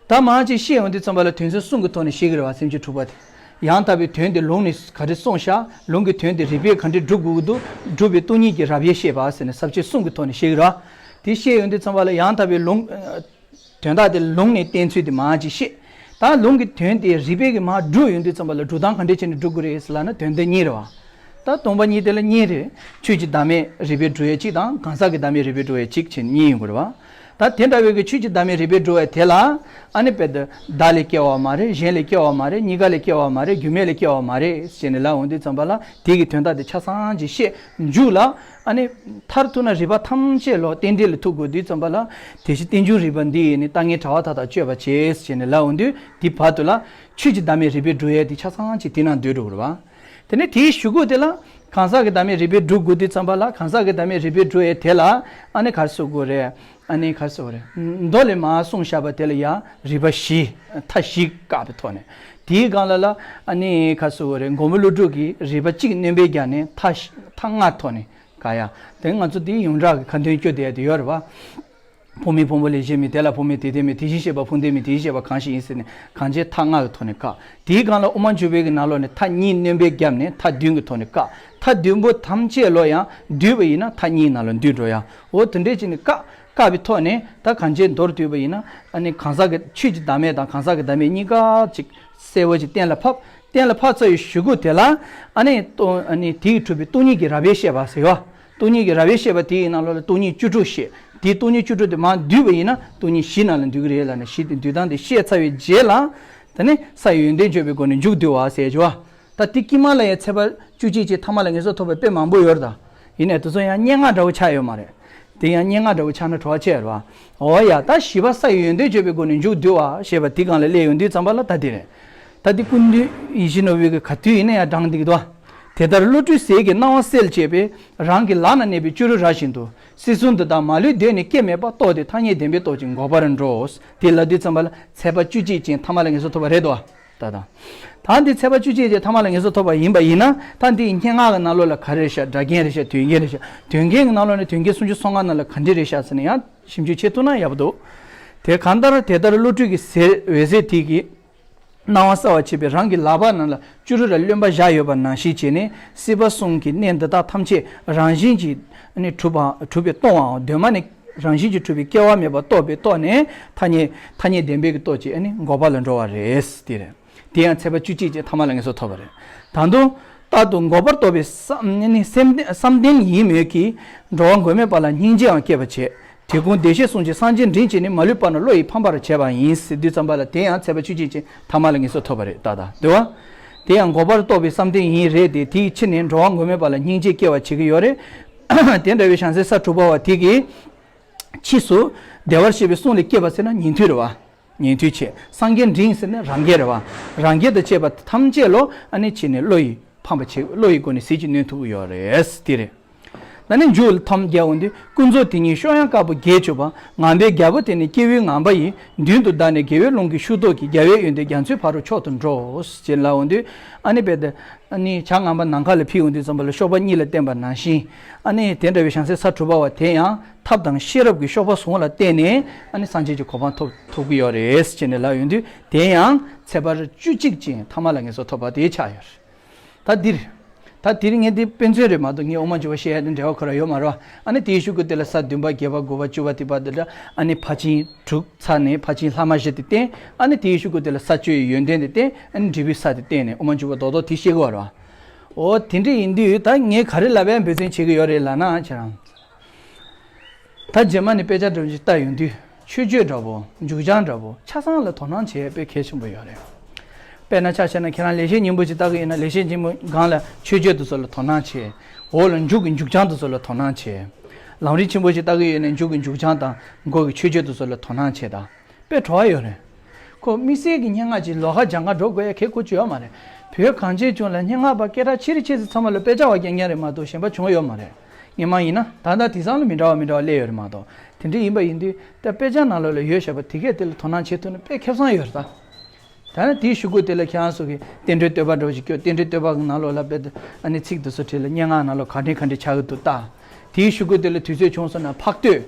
ད་མར་ཅིག་བཤད་ཡོང་དུས་ཙམ་པ་ལ་དོན་ཚན་གསུམ་གྱི་ཐོག་ནས་བཤད་ཀྱི་རེད་བ། སེམས་བསྐྱེད་དྲུག་པ་དེ། ཡང་དག་པའི་དོན་དེ་ལུང་ནས་ག་རེ་གསུངས་ཤག་ལུང་གི་དོན་དེ་རིགས་པས་ག་འདྲས་སྒྲུབ་དགོས་ཀྱི་འདུག་སྒྲུབ་པའི་སྟོང་ཉིད་ཀྱི་རབ་དབྱེ་བཤད་པ་ཟེར་ནས་ས་བཅད་གསུམ་གྱི་ཐོག་ནས་བཤད་ཀྱི་རེད་བ། དེ་བཤད་ཡོང་དུས་ཙམ་པ་ལ་ཡང་དག་པའི་ལུང་། དོན་དག་དེ་ལུང་ནས་བསྟན་ཚུལ་དེ་མར་ཅིག་བཤད། ད་ལུང་གི་དོན་དེ་རིགས་པས་ཀྱི་མར་སྒྲུབ་ཡོང་དུས་ཙམ་པ་ལ་སྒྲུབ་སྟངས་ག་འདྲས་བྱས་ནས་སྒྲུབ་དགོས་རེད་ཟེར་ལབ་ན་དོན་དེ་གཉིས་རེད་བ། ད་སྟོང་པ་ཉིད་དེ་ལ་གཉིས་རེད། ཆོས་ཀྱི་བདག་མེད་རིགས་པས་སྒྲུབ་ཡས་གཅིག་དང་གང་ཟག་གི་བདག་མེད་རིགས་པས་སྒྲུབ་ཡས་གཅིག་བྱས་ནས་གཉིས་ཡོང་གི་རེད་བ། ད་དེ་འདྲ་བའི་གི་ཆོས་ཀྱི་བདག་མེད་རིགས་པས་སྒྲུབ་ཡས་དེ་ལ་ཨ་ནི་དཔེར་ན་བདག་ལས་སྐྱེ་བ་མ་རེད། གཞན་ལས་སྐྱེ་བ་མ་རེད། གཉིས་ཀ་ལས་སྐྱེ་བ་མ་རེད། རྒྱུ་མེད་ལས་སྐྱེ་བ་མ་རེད་ཟེར་ནས་ལབ་འོང་དུས་ཙམ་པ་ལ་དེ་གི་དོན་དག་དེ་ཆ་ཚང་ཅིག་བཤད། མཇུག་ལ། ཨ་ནི། མཐར་ཐུག་ན་རིགས་པ་ཐམས་ཅད་ལོག་རྟེན་འབྲེལ་ལ་ཐུག་དགོས་དུས་ཙམ་པ་ལ། དེ་བཞིན་རྟེན་འབྱུང་རིགས་པ་འདི་ཡིས་ནི། ལྟ་ངན་དྲ་བ་མཐའ་དག་གཅོད་པར་བྱེད་ཟེར་ནས་ལབ་འོང་དུས་དེ་བར་དུ་ལ། ཆོས་ཀྱི་བདག་མེད་རིགས་པས་སྒྲུབ་ཡས་དེ་ཆ་ཚང་ཅིག་དེ་ནང་འདུས་འགྲོ་གི་རེད་བ། དེ་ནས་དེའི་གཞུག་གུ་དེ་ལ། གང་ཟག་གི་བདག་མེད་རིགས་པས་སྒྲུབ་དགོས་དུས་ཙམ་པ་ལ་གང་ཟག་གི་བདག་མེད་རིགས་པས་སྒྲུབ་ཡས་དེ་ལ། ཨ་ནི་ག་རེ་ཟེར་དགོས་རེད། ཨ་ནི་ག་རེ་ཟེར་དགོས་རེད། མདོ་ལས་མར་གསུངས་བཞག་པ་དེ་ལ་ཡང་རིགས་པ་བཞི། མཐའ་བཞི་བཀག་པའི་ཐོག་ནས། དེའི་སྒང་ལ་ལ། ཨ་ནི་ག་རེ་ཟེར་དགོས་རེད། མགོན་པོ་ཀླུ་སྒྲུབ་ཀྱིས་རིགས་པ་གཅིག་སྣོན་པའི་རྒྱབ་ནས་མཐའ་བཞི་མཐའ་ལྔ་ཐོག་ནས། ག་ཡ། དེ་ང་ཚོ་དེའི་ཡོངས་གྲགས་ཀྱི་ཁ་འདོན་སྐྱོ་དེ་དེ་ཡོད་རེད་བ། ཕུང་མེད་ཕུང་པོ་ལས་གཞན་མེད། དེ་ལ་ཕུང་མེད་དེ་དེ་མེད། དེ་བཞིན་གཤེགས་པ་ཕུང་ལྡན་མེད། དེ་བཞིན་གཤེགས་པ་གང་ཞིག་ཡིན་ཟེར་ནས་གང་བྱས་མཐའ་ལྔ་གི་ཐོག་ནས་བཀག་དེའི་སྒང་ལ་དབུ་མ་འཇུག་པའི་གི་ནང་ལོགས་ནས་མཐའ་གཉིས་སྣོན་པའི་རྒྱབ་ནས་མཐའ་བདུན་གི་ཐོག་ནས་བཀག་མཐའ་བདུན་པོ་ཐམས་ཅད་ལོག་ཡང་བསྡུས་པ་ཡིན་ན་མཐའ་གཉིས་ནང་ལ་འདུས་འགྲོ་ཡ། འོ་དེ་འདྲས་བྱས་ནས་བཀག་བཀག་པའི་ཐོག་ནས་ད་གང་བྱས་མདོར་བསྡུས་པ་ཡིན་ན་ཨ་ནི་གང་ཟག་གི་ཆོས་ཀྱི་བདག་མེད་དང་གང་ཟག་གི་བདག་མེད་གཉིས་ཀ་ཅིག་གསལ་བོ་ཅིག་གཏན་ལ་ཕབ། གཏན་ལ་ཕབ་ཚར་བའི་གཞུག་གུ་དེ་ལ་ཨ་ནི་སྟོང་ཨ་ནི་དེ་ཡིས་གྲུབ་པའི་སྟོང་ཉིད་ཀྱི་རབ་དབྱེ་བཤད་པ་ཟེར་བ། སྟོང་ཉིད་ཀྱི་རབ་དབྱེ་བཤད་པ་དེ་ཡི་ནང་ལོགས་ལ་སྟོང་ཉིད་བཅུ་དྲུག་བཤད། དེའི་སྟོང་ཉིད་བཅུ་དྲུག་དེ་མར་བསྡུས་པ་ཡིན་ན་སྟོང་ཉིད་བཞི་ནང་ལ་འདུས་ཀྱི་རེད་ལབ་ནས་བཞི་དེ་འདུས་སྟངས་དེ་བཤད་ཚར་བའི་རྗེས་ལ། ད་ནི་ས་ཡི་ཡོན་ཏན་བརྗོད་པའི་སྒོ་ནས་མཇུག་བསྡུ་བ་ཟེར་བ། ད་དེ་དཀྱིལ་མ་ལ་ཡང་ཚེས་པ་བཅུ་གཅིག་ཅེས་ཐ་མ་ལ་ངེས་སོ་ཐོབ་པའི་དཔེ་མང་པོ་ཡོད་རེད་ད། ཡིན་ནའི་དེ་ཚོ་ཡང་སྙན་ངག་འདྲ་བོ་ཆགས་ཡོད་མ་རེད། དེ་ཡང་སྙན་ངག་འདྲ་བོ་ཆགས་ན་བྲོ་བ་ཆེ་རེད་བ། འོ་ཡ། ད་བཞི་པ་ས་ཡི་ཡོན་ཏན་བརྗོད་པའི་སྒོ་ནས་མཇུག་བསྡུ་བ་ཞེས་པ་དེ་སྒང་ལ་སླེབས་ཡོང་དུས་ཙམ་པ་ལ་ད་དེ་རེད། ད་དེ་ཀུན་འདུས་ཡིད་བཞིན་ནོར་བུའི་གི་ག་དུས་ཡིན་ན་ཡང་བགྲང་བསྡད་ཀྱི་འདུག་དེ་ལྟར་བློ་གྲོས་ཟིལ་གྱིས་གནང་བ་གསལ་བྱེད་པའི། རང་གི་ལག་ན་གནས་པའི་བཅུ་རུ་ར་བཞིན་དུ། སྲིད་གསུམ་འདི་དག་མ་ལུས་གདོད་ནས་སྐྱེ་མེད་པ། རྟོགས་ཏེ་ཐ་སྙད་བདེན་པའི་སྟོབས་ཀྱིས་འགོག་པར་འགྲོ། དེ་ལབ་དུས་ཙམ་པ་ལ་ཚེས་པ་བཅུ་གཅིག་ཅན་ཐ་མ་ལ་ངེས་སོ་ཐོབ་པ་རེད་དོ། ད་ད། ད་འདི་ཚེས་པ་བཅུ་གཅིག་ཅན་ཐ་མ་ལ་ངེས་སོ་ཐོབ་པ་ཡིན་པ་ཡིན་ན་ད་འདི་སྙན་ངག་གི་ནང་ལོགས་ལ་ག་རེ་རེད་ཤག་སྒྲ་རྒྱན་རེད་ཤག་དོན་རྒྱན་རེད་ཤག་དོན་རྒྱན་གྱི་ནང་ལོགས་ནས་དོན་རྒྱན་སུམ་ཅུ་སོ་ལྔ་ནང་ལ་ག་འདྲ་རེད་ཤག་ཟེར་ན་ཡང་ཞིབ་འཇུག་བྱེད་ཐུབ་ན་ཡག་པོ་འདུག་དེ་གང་ལྟར་དེ་ལྟར་བློ་གྲོས་ཀྱི་ཟེར་འོད་ཟེར་དེ་གིས། སྣང་བ་གསལ་བར་བྱེད་པའི་རང་གི་ལག་པ་རྣམས་ལ་བཅུ་རུ་ར་རློན་པ་བཞག་ཡོད་པ་ནང་བཞིན་བྱས་ནས་སྲིད་པ་གསུམ་གྱི་གནས་འདི་དག་ཐམས་ཅད་རང་བཞིན་གྱིས་ནི་གྲུབ་པ་གྲུབ་པས་སྟོང་བའམ་གདོད་མ་ནས་རང་བཞིན་གྱིས་གྲུབ་པའི་སྐྱེ་བ་མེད་པ་རྟོགས་པའི་ཐོག་ནས་ཐ་སྙད་ཐ་སྙད་བདེན་པའི་གི་སྟོབས་ཀྱིས་ནི་འགོག་པ་ལ་འགྲོ་བ་རེད། དེ་རེད། དེ་ཡང་ཚེས་པ་བཅུ་གཅིག་ཅན་ཐ་མ་ལ་ངེས་སོ་ཐོབ་པ་རེད། ད་དུང་རྟག་ཏུ་འགོག་པར་རྟོགས་པའི་བསམ་ནི་སེམས་བསམ་གཏན་ཡིན་མོད་ཀྱི་འགྲོ་བ་མགོན་མེད་པ་ལ་སྙིང་རྗེའང་སྐྱེ་བར་བྱེད། དེ་ཀུན་བདེ་གཤེགས་གསུམ་གྱི་སངས་རྒྱས་མགྲིན་བཅས་ནི། མ་ལུས་པ་རྣམས་བློ་ཡིས་ཕམ་པར་བྱས་པ་ཡིན། ཟེར་དུས་ཙམ་པ་ལ་དེ་ཡང་ཚེས་པ་བཅུ་གཅིག་ཅན་ཐ་མ་ལ་ངེས་སོ་ཐོབ་པ་རེད། ད་ད་དེ་བ། དེ་ཡང་འགོག་པར་རྟོགས་པའི་བསམ་གཏན་ཡིན་རེད་དེ། དེའི་ཕྱིར་ནི་འགྲོ་བ་མགོན་མེད་པ་ལ་སྙིང་རྗེ་སྐྱེ་བར་བྱེད་ཀྱི་ཡོད་རེད། དེ་འདྲ་བའི་བྱང་སེམས་ས་དྲུག་པ་བ་དེ་གིས། ཕྱིས་སུ་བདེ་བར་གཤེགས་པའི་གསུང་ལས་སྐྱེས་པ་ཟེར་ན་ཉན་ཐོས་རེད་བ། ཉན་ཐོས་བྱས། སངས་རྒྱས་འབྲིང་ཟེར་ན་རང་རྒྱལ་རེད་བ། རང་རྒྱལ་དང་བཅས་པ་ཐམས་ཅད་ལ་ཨ་ནི་བྱས་ནས་བློ་ཡི་ཕམ་པ་བྱེད། བློ་ཡི་སྒོ་ནས་ཟིལ་གྱིས་གནོན་ཐུབ་ཀྱི་ཡོད་རེད། དེ་རེད། ད་ནི་མཇུག་ལ་ཐམས་ཅད་འོང་དུས་ཀུན་རྫོབ་དེ་ཉིད་གཤོག་ཡངས་དཀར་པོ་རྒྱས་གྱུར་པ། ངང་པའི་རྒྱལ་པོ་དེ་ནི་སྐྱེས་བུའི་ངང་པ་ཡི། མདུན་དུ་བདར་ནས་དགེ་བའི་རླུང་གི་ཤུགས་ཐོགས་ཀྱིས། རྒྱལ་བའི་ཡོན་ཏན་རྒྱ་མཚོའི་ཕ་རོལ་མཆོག་ཏུ་འགྲོ། ཞེས་ལབ་འོང་དུས་ཨ་ནི་དཔེ་དེ། ཨ་ནི་བྱ་ངང་པ་ནམ་མཁའ་ལ་འཕུར་འོང་དུས་ཙམ་པ་ལ་གཤོག་པ་གཉིས་ལ་བརྟེན་པ་ནང་བཞིན། ཨ་ནི་དེ་འདྲ་བའི་བྱང་སེམས་ས་དྲུག་པ་བ་དེ་ཡང་ཐབས་དང་ཤེས་རབ་ཀྱི་གཤོག་པ་ཟུང་ལ་བརྟེན་ནས་ཨ་ནི་སངས་རྒྱས་ཀྱི་གོ་འཕང་ཐོབ་ཐོབ་ཀྱི་ཡོད་རེད་ཅེས་ནས་ལབ་ཡོང་དུས་དེ་ཡང་ཚེས་པ་བཅུ་གཅིག་ཅན་ཐ་མ་ལ་ངེས་སུ་ཐོབ་པ་དེ་ཆགས་ཡོད་རེད། ད་འདིར། ད་དེ་རིང་ངས་འདི་དཔེ་མཚོན་རེད་མ་གཏོགས་ངས་དབུ་མ་འཇུག་པ་བཤད་ཡ་དེ་འབྲེལ་བ་ཁོ་རང་ཡོད་མ་རེད་བ། ཨ་ནི་དེའི་གཞུག་གུ་དེ་ལ་ས་བདུན་པ་བརྒྱད་པ་དགུ་པ་བཅུ་པ་དེ་བར་དུ་ལ་ཨ་ནི་ཕར་ཕྱིན་དྲུག་ཚར་ནས་ཕར་ཕྱིན་ལྷག་མ་བཞི་དེ་བསྟན། ཨ་ནི་དེའི་གཞུག་གུ་དེ་ལ་ས་བཅུ་ཡི་ཡོན་ཏན་དེ་བསྟན། ཨ་ནི་འབྲས་བུའི་ས་དེ་བསྟན་ནས་དབུ་མ་འཇུག་པ་རྡོག་རྡོག་དེ་བཤད་ཀྱི་ཡོད་རེད་བ། འོ་དེ་འདྲ་ཡིན་དུས་ད་ངས་ག་རེ་ལབ་ཡ་འབད་བརྩོན་བྱེད་ཀྱི་ཡོད་རེད་ལབ་ན་ཁྱེད་རང་། ད་རྗེས་མ་ནས་དཔེ་ཆ་འདྲ་པོ་ཞིག་ལྟ་ཡོང་དུས་མཆོད་བརྗོད་འདྲ་པོ་མཇུག་བྱང་འདྲ་པོ་ཆ་ཚང་ལ་དོ་སྣང་བྱེད་དཔེ་གལ་ཆེན་པོ་ཡོད་རེད། དཔེར་ན་ཆ་བཞག་ན་ཁྱེད་རང་ལེགས་བཤད་སྙིང་པོ་ཅིག་ལྟ་གི་ཡིན་ན་ལེགས་བཤད་སྙིང་པོ་སྒང་ལ་མཆོད་བརྗོད་དེ་ཚོ་ལ་དོ་སྣང་བྱེད། འོག་ལ་མཇུག་གི་མཇུག་བྱང་དེ་ཚོ་ལ་དོ་སྣང་བྱེད། ལམ་རིམ་ཆེན་པོ་ཞིག་ལྟ་གི་ཡོད་ན་མཇུག་གི་མཇུག་བྱང་དང་འགོ་གི་མཆོད་བརྗོད་དེ་ཚོ་ལ་དོ་སྣང་བྱེད་དང་། དཔེ་བྲོ་བ་ཡོད་རེད། ཁོ་དམིགས་བསལ་གྱི་སྙན་ངག་ཅིག་ལོགས་ཀ་སྦྱང་ག་འགྲོ་དགོས་ཡ་གལ་ཁུར་ཅིག་ཡོད་མ་རེད། བོད་གངས་ཅན་ལྗོངས་ལ་སྙན་ངག་པ་སྐད་གྲགས་ཆེ་རིགས་ཆེ་ཚོ་ཚང་མ་ལ་དཔེ་ཆ་བ་རྐྱང་རྐྱང་རེད་མ་གཏོགས་གཞན་པ་བྱུང་ཡོད་མ་རེད། སྔོན་མ་ཡིན་ན་ད་ལྟ་དེང་སང་ལ་མི་འདྲ་བ་མི་འདྲ་བ་སླེབས་ཡོད་རེད་མ་གཏོགས་དེ་འདྲ་ཡིན་པ་ཡིན་དུས་ད་དཔེ་ཆ་ནང་ལོགས་ལ་ཡོད་བཞག་པ་དེ་གས་དེ་ལ་དོ་སྣང་བྱེད་ཐུབ་ན་དཔེ་ཁེ་བཟང་ཡོད་རེད་ད། ད་ནི་དེའི་གཞུག་གུ་དེ་ལ་ཁྱེད་རང་ཚོ་གིས་རྟེན་འབྲེལ་བསྟོད་པ་འདྲ་བོ་ཞིག་སྐྱོར། རྟེན་འབྲེལ་བསྟོད་པ་གི་ནང་ལོགས་ལ་དཔེ་ཨ་ནི་ཚིག་དེ་ཚོ་བྲིས་ལ་སྙན་ངག་ནང་ལོགས་ག་འདྲས་ག་འདྲས་ཆགས་ཀྱི་འདུག་ལྟ། དེའི་གཞུག་གུ་དེ་ལ་དུས་ཚོད་བྱུང་སོང་ན་ཕག་བསྟོད།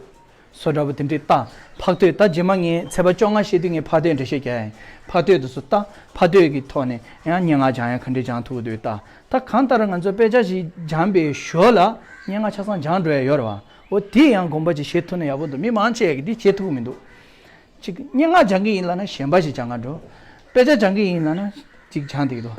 བཟོ་འདྲ་པོ་དེ་འདྲས་ལྟ། ཕག་བསྟོད་ད་རྗེས་མ་ངས་ཚེས་པ་བཅོ་ལྔ་བཤད་དུས་ངས་ཕག་བསྟོད་འགྲེལ་བཤད་རྒྱག་ཡིན། ཕག་བསྟོད་དེ་ཚོ་ལྟ། ཕག་བསྟོད་ཀྱི་ཐོག་ནས་ཡང་སྙན་ངག་སྦྱང་ཡ་ག་འདྲས་སྦྱང་ཐུབ་ཀྱི་འདུག་ལྟ། ད་གང་ལྟར་ང་ཚོ་དཔེ་ཆ་ཞིག་སྦྱངས་པའི་ཞོར་ལ་སྙན་ངག་ཆ་ཚང་སྦྱང་འགྲོ་ཡ་ཡོད་རེད་བ། འོ་དེ་ཡང་དགོངས་པ་ཅིག་བཞེས་ཐུབ་ན་ཡག་པོ་འདུག་མི་མང་ཆེ་གིས་འདི་བྱེད་ཐུབ་ཀྱི་མི་འདུག་གཅིག་སྙན་ངག་སྦྱང་གི་ཡིན་ལབ་ན་གཞན་པ་ཞིག་སྦྱང་ག་འགྲོ། དཔེ་ཆ་སྦྱང་གི་ཡིན་ལབ་ན་གཅིག་སྦྱང་བསྡད་ཀྱི་འདུག་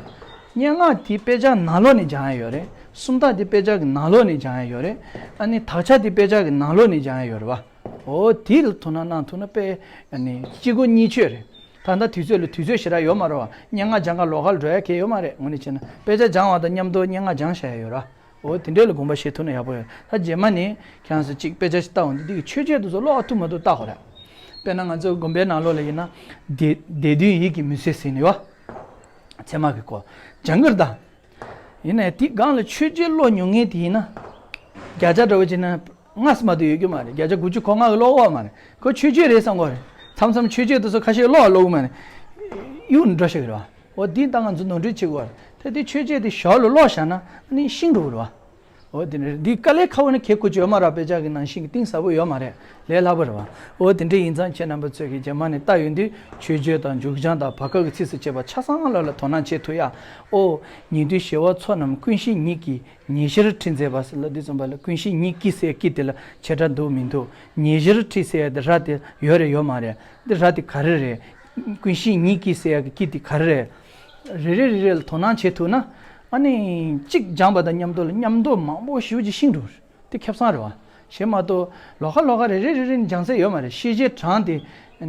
སྙན་ངག་དེ་དཔེ་ཆ་ནང་ལོགས་ནས་སྦྱང་ཡ་ཡོད་རེད། སུམ་རྟགས་དེ་དཔེ་ཆ་གི་ནང་ལོགས་ནས་སྦྱང་ཡ་ཡོད་རེད། ཨ་ནི་དག་ཆ་དེ་དཔེ་ཆ་གི་ནང་ལོགས་ནས་སྦྱང་ཡ་ཡོད་རེད་བ། འོ་དེ་ལ་དོ་སྣང་གནང་ཐུབ་ན་དཔེ་ཨ་ནི་གཅིག་གོ་གཉིས་ཆོད་རེད། ད་ལྟ་དུས་ཚོད་ལ་དུས་ཚོད་ཞེ་དྲག་ཡོད་མ་རེད་བ། སྙན་ངག་སྦྱང་ག་ལོགས་ཀ་ལ་འགྲོ་ཡ་གང་ཡང་ཡོད་མ་རེད། དངོས་གནས་བྱས་ན་དཔེ་ཆ་སྦྱང་བ་དང་མཉམ་དུ་སྙན་ངག་སྦྱང་བཞག་ཡ་ཡོད་རེད་བ། འོ་དེ་འདྲས་ལ་དགོངས་པ་བཞེས་ཐུབ་ན་ཡག་པོ་ཡོད། ད་རྗེས་མ་ནས་ཁྱེད་རང་ཚོ་གཅིག་དཔེ་ཆ་ཞིག་ལྟ་འོང་དུས་འདི་གི་མཆོད་བརྗོད་དེ་ཚོ་ཀློག་ཐུབ་མ་ཐུབ་བལྟ་དགོས་རེད། དཔེར་ན་ང་ཚོ་དགོན་པའི་ནང་ལོགས་ལ་ཡིན་ན་སྡེ་སྡེ་བདུན་ཡིད་ཀྱི་མུན་སེལ་ཟེར་ནས་ཡོད། ཚད་མ་གི་སྐོར་སྦྱང་གི་རེད་ད། ཡིན་ནའི་དེ་སྒང་ལ་མཆོད་བརྗོད་ཀློག་མྱོང་མཁན་དེ་ཡིན་ན་བརྒྱ་ཆ་འདྲ་པོ་བྱས་ན་ལྔ་ཙམ་མ་གཏོགས་ཡོད་རྒྱུ་མ་རེད། བརྒྱ་ཆ་དགུ་བཅུ་གོ་ལྔ་གིས་ཀློག་ཡོད་མ་རེད། ཁོ་མཆོད་བརྗོད་རེད་བསམ་གྱི་ཡོད་རེད། མཚམས་མཚམས་མཆོད་བརྗོད་དེ་ཚོ་ཁ་ཤས་ཀློག་ཀློག་གི་མ་རེད། གཡུག་ནས་འགྲོ་ཤག་གི་རེད་བ། འོ་འདི་ད་ང་ཚོ་ནོར་འཁྲུལ་བྱེད་དགོས་པ་རེད། ད་འདི་མཆོད་བརྗོད་འདི་ཞོར་ལ་ཀློག་བཞག་ན་ཨ་ནི་ཤེས་འགྲོ་གི་རེད་བ། འོ་འདི་ནི་འདི་དཀའ་ལས་ཁག་པོ་ནི་གལ་ཁུར་ཅིག་ཡོད་མ་རེད། དཔེ་ཆ་གི་ནང་བཞིན་གྱི་གཏིང་ཟབ་པོ་ཡོད་མ་རེད། ལས་སླ་པོ་རེད་བ། འོ་དེ་འདྲ་ཡིན་ཙང་ཁྱེད་རྣམ་པ་ཚོས་ཀྱི་རྗེས་མ་ནས་ལྟ་ཡོང་དུས་མཆོད་བརྗོད་དང་མཇུག་བྱང་དང་བར་སྐབས་ཀྱི་ཚིགས་སུ་བཅད་པ་ཆ་ཚང་ལ་ལ་དོ་སྣང་བྱེད་ཐུབ་ཡ། ཨོ། ཉན་ཐོས་ཞི་བ་འཚོ་རྣམས་ཀུན་ཤེས་ཉིད་ཀྱིས། ཉེར་ཞིར་ཁྲིད་མཛད་པ་ཟེར་ལ་འདི་ཙམ་པ་ལ་ཀུན་ཤེས་ཉིད་ཀྱིས་ཟེར་ཡ་ཀྱིས་དེ་ལ་བྱེ་བྲག་འདུག་མི་འདུག་ཉེར་ཞིར་ཁྲིད་ཟེར་ཡ་དེ་ར་དེ་ཡོད་རེད་ཡོད་མ་རེད། འདི་ར་དེ་ག་རེ་རེད། ཀུན་ཤེས་ཉིད་ཀྱིས་ཟེར་ཡ་གི་ཀྱིས་དེ་ག་རེ་རེད། རེ་རེ་རེ་རེ་ལ་དོ་སྣང་བྱེད་ཐུབ་ན། ཨ་ནི་གཅིག་སྦྱངས་པ་དང་མཉམ་དུ་ལ་མཉམ་དུ་མང་པོ་ཞེ་པོ་ཅིག་ཤེས་འགྲོ། དེ་ཁེ་བཟང་རེད་བ། གཞན་མ་གཏོགས་ལོགས་ཀ་ལོགས་ཀ་རེ་རེ་རེ་རེ་ནས་སྦྱང་ཚད་ཡོད་མ་རེད། ཤེས་བྱའི་གྲངས་དེ་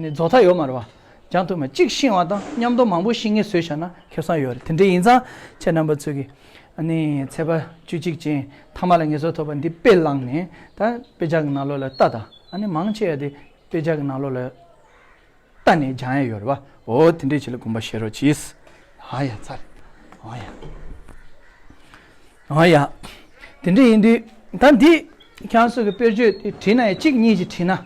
ནི་རྫོགས་མཐའ་ཡོད་མ་རེད་བ། སྦྱང་ཐུབ་མ་གཅིག་ཤེས་པ་དང་མཉམ་དུ་མང་པོ་ཤེས་མཁན་བཟོས་བཞག་ན་ཁེ་བཟང་ཡོད་རེད། དེ་འདྲ་ཡིན་ཙང་ཁྱེད་རྣམ་པ་ཚོས་ཀྱི་ཨ་ནི་ཚེས་པ་བཅུ་གཅིག་ཅན་ཐ་མ་ལ་ངེས་སོ་ཐོབ་པ་འདི་དཔེ་བླངས་ནས་ད་དཔེ་ཆ་གི་ནང་ལོགས་ལ་ལྟ་དང་ཨ་ནི་མང་ཆེ་བ་དེ་དཔེ་ཆ་གི་ནང་ལོགས་ལ། ལྟ་ནས་སྦྱང་ཡ་ཡོད་རེད་བ། འོ་དེ་འདྲས་བྱེད་ལ་དགོངས་པ་བཞེས་རོགས་གྱིས། ཨ་ཡ་ཚར། ཨ་ཡ། ཨ་ཡ། དེ་འདྲས་ཡིན་དུས་ད་འདི་ཁྱེད་ཚོ་གི་དཔེར་བརྗོད་དེ་བྲིས་ན་ཡ་གཅིག་གཉིས་ཅིག་བྲིས་ན།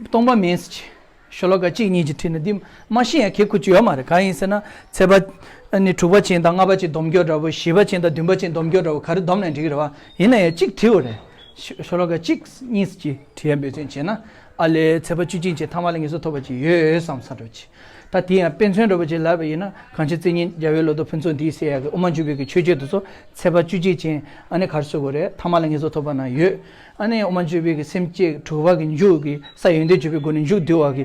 སྟོང་པ་མིན་ཟེར་གྱི། ཤོ་ལོ་ཀ་གཅིག་གཉིས་ཅིག་བྲིས་ན་འདི་མ་ཤེས་ཡ་གལ་ཁུར་ཅིག་ཡོད་མ་རེད། གང་ཡིན་ཟེར་ན་ཚེས་པ་ཨ་ནི་དྲུག་པ་ཅན་དང་ལྔ་པ་ཅན་སྡོམ་སྐྱོར་འདྲ་པོ་བཞི་པ་ཅན་དང་བདུན་པ་ཅན་སྡོམ་སྐྱོར་འདྲ་པོ་ག་རེ་སྡོམ་ནས་འགྲིག་གི་རེད་བ། ཡིན་ན་ཡང་གཅིག་བྲིས་པ་རེད། ཤོ་ཤོ་ལོ་ཀ་གཅིག་གཉིས་ཅིག་བྲིས་ཡ་འབད་བརྩོན་བྱས་ན། ཨ་ལས་ཚེས་པ་བཅུ་གཅིག་ཅན་ཐ་མ་ལ་ངེས་སོ་ཐོབ་པ་ཅིག་ཡོད་བསམ་ས་འདྲ་ཅིག་ད་དེ་ཡང་དཔེ་མཚོན་འདྲ་པོ་ཅིག་ལབ་པ་ཡིན་ན་གངས་ཅན་བརྩེ་ཉིད་རྒྱལ་བའི་བློ་ལྡོག་ཕུན་ཚོགས་འདི་ཟེར་ཡག་གི་དབུ་མ་འཇུག་པའི་གི་མཆོད་བརྗོད་དེ་ཚོ་ཚེས་པ་བཅུ་གཅིག་ཅན་ཨ་ནི་ག་རེ་ཟེར་དགོས་རེད། ཐ་མ་ལ་ངེས་སོ་ཐོབ་པ་ན་ཡོད། ཨ་ནི་དབུ་མ་འཇུག་པའི་གི་སེམས་བསྐྱེད་དྲུག་པ་གི་མཇུག་གི་ས་ཡོན་ཏན་བརྗོད་པའི་སྒོ་ནས་མཇུག་བསྡུ་བ་གི་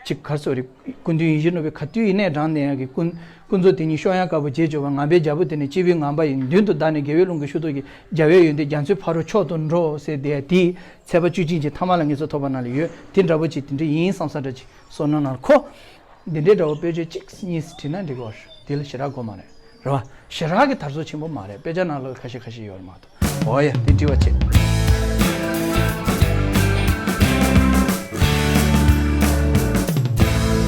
ཅིག་ག་རེ་ཟེར་དགོས་རེད། སྐུ་མདུན་ཡིད་བཞིན་ནོར་བུས་ག་དུས་ཡིན་ནའི་དྲངས་ནས་ཡག་གི་ཀུན་ཀུན་རྫོབ་དེ་ཉིད་གཤོག་ཡངས་དཀར་པོ་རྒྱས་གྱུར་པ། ངང་པའི་རྒྱལ་པོ་དེ་ནི་སྐྱེས་བུའི་ངང་པ་ཡི། མདུན་དུ་བདར་ནས་དགེ་བའི་རླུང་གི་ཤུགས་ཐོགས་ཀྱིས། རྒྱལ་བའི་ཡོན་ཏན་རྒྱ་མཚོའི་ཕ་རོལ་མཆོག་ཏུ་འགྲོ་ཟེར་དེ་དེ་ཚེས་པ་བཅུ་གཅིག་ཅན་ཐ་མ་ལ་ངེས་སོ་ཐོབ་པ་ན་ལ་ཡོད། དེ་འདྲ་པོ་ཅིག་དེ་འདྲ་ཡིན་བསམ་ས་འདྲ་ཅིག་བསམ་མནོ་ནང་ལ་འཁོར། འདི་འདྲའི་འདྲ་པོ་དཔེ་བརྗོད་གཅིག་གཉིས་བྲིས་ན་འགྲིག་གི་རེད། དེ་ལ་ཞེ་དྲག་དགོས་མ་རེད། རེད་བ། ཞེ་དྲག་གི་དར་སོ་ཆེན་པོ་མ་རེད། དཔེ་ཆ་ནང་ལ་ཁ་ཤས་ཁ་ཤས་ཡོད་རེད་མ་གཏོགས། འོ་ཡ། དེ་འདྲ་བ་བྱེད།